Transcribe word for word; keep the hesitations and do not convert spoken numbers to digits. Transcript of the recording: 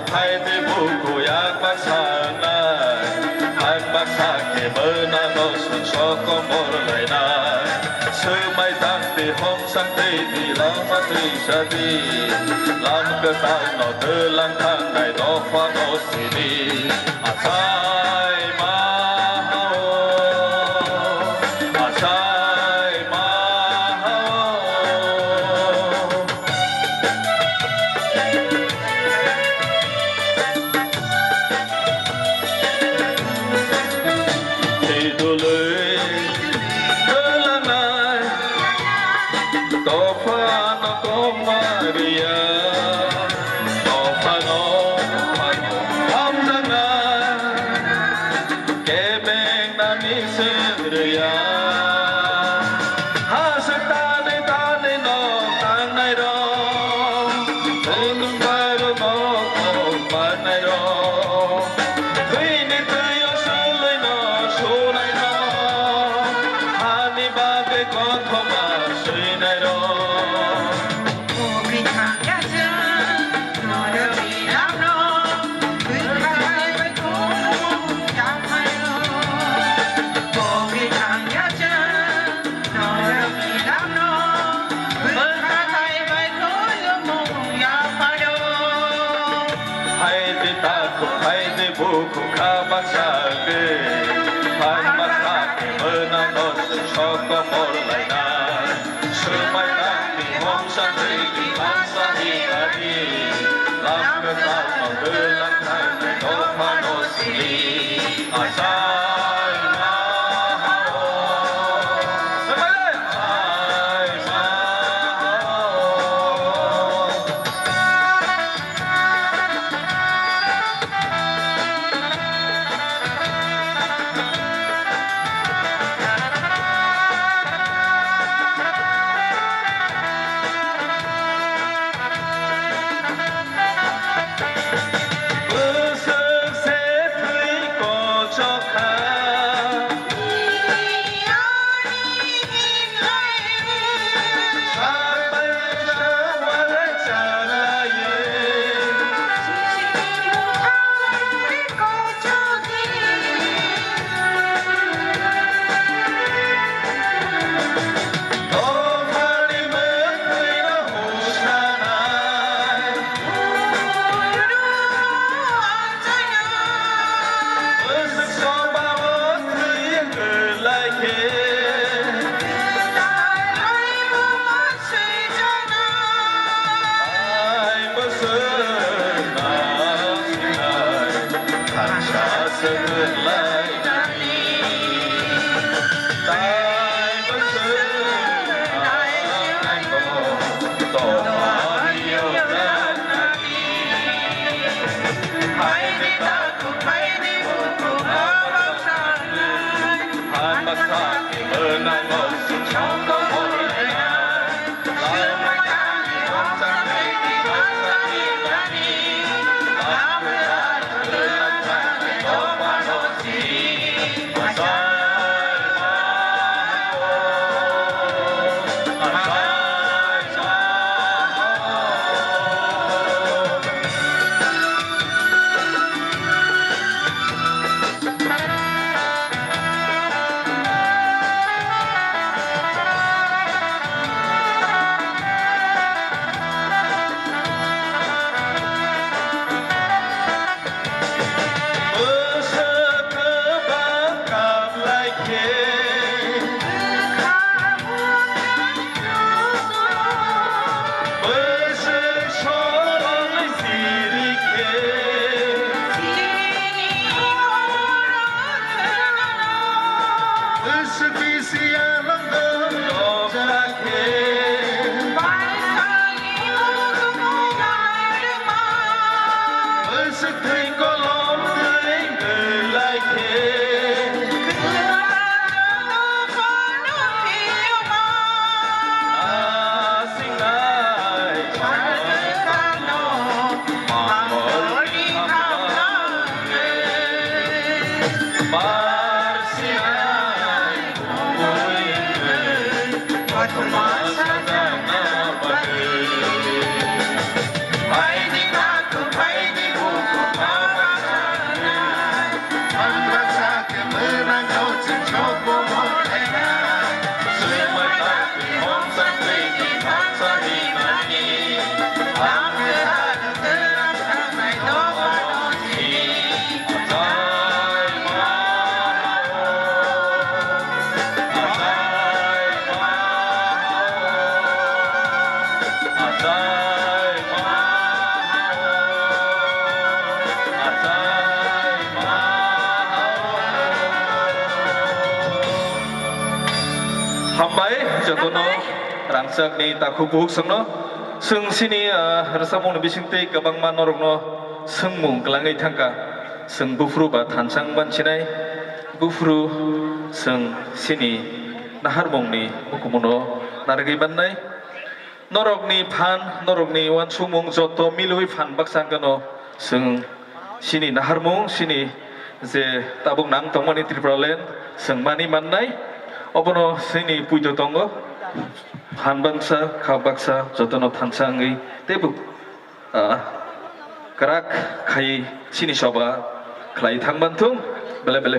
Hai di buku yak baksa wngnai, hai baksa khe bwna no suk sok komor lainai. Swmai tang di hom sang twi di lama twi sa di, lam kwtal no twlang thangnai dopha no sidi. Achai ma ha o, achai ma ha o. Tei dului twlangnai dophano tongma riya, dophano hamjaknai kebeng nani seng riya. Hasik tani tani nok tangnai rok, tei nung bai rok nok nok barnai rok. Bini twi o swlwi no sunai no, hani bagwi kothoma swinai no. Bwkha thangya chwng norok ni lamno, bwkha bai bai khulumung yaphaio. Bwkha thangya chwng norok ni lamno, bwkha bai bai khulumung yaphaio. Hai di takhuk, hai di bukhuk, kha baksa wngwi, hai baksa khe bwna no suk sok komor lainai. Swmai tang di hom sang twi di baksa hi ani, lam kwtal no twlang thangnai dopha no sidi. Achai ma ha o. Achai ma ha o. Bwswk se thwi kochok kha. Hambai jotono. Hambai. Rangchakni takhuk bukhuk songno. Chwng chini, ah, rwchapmungni bisingtwi kwbangma norokno swngmung kwlangwi thangkha. Chwng buphuru ba thansa wng mansinai. Buphuru chwng chini naharmungni hukumono narwgwi mannai. Norokni phan, norokni uansukmung joto milwi phan baksa wngkano chwng chini naharmung, chini je tabuk nang tongmani Tripura land, chwng mani mannai. Obono chini puito tongo. Phan baksa, kha baksa, jotono thansa wngwi teibo, ah, kwrak khai chini soba khlai thang manthung, belai belai.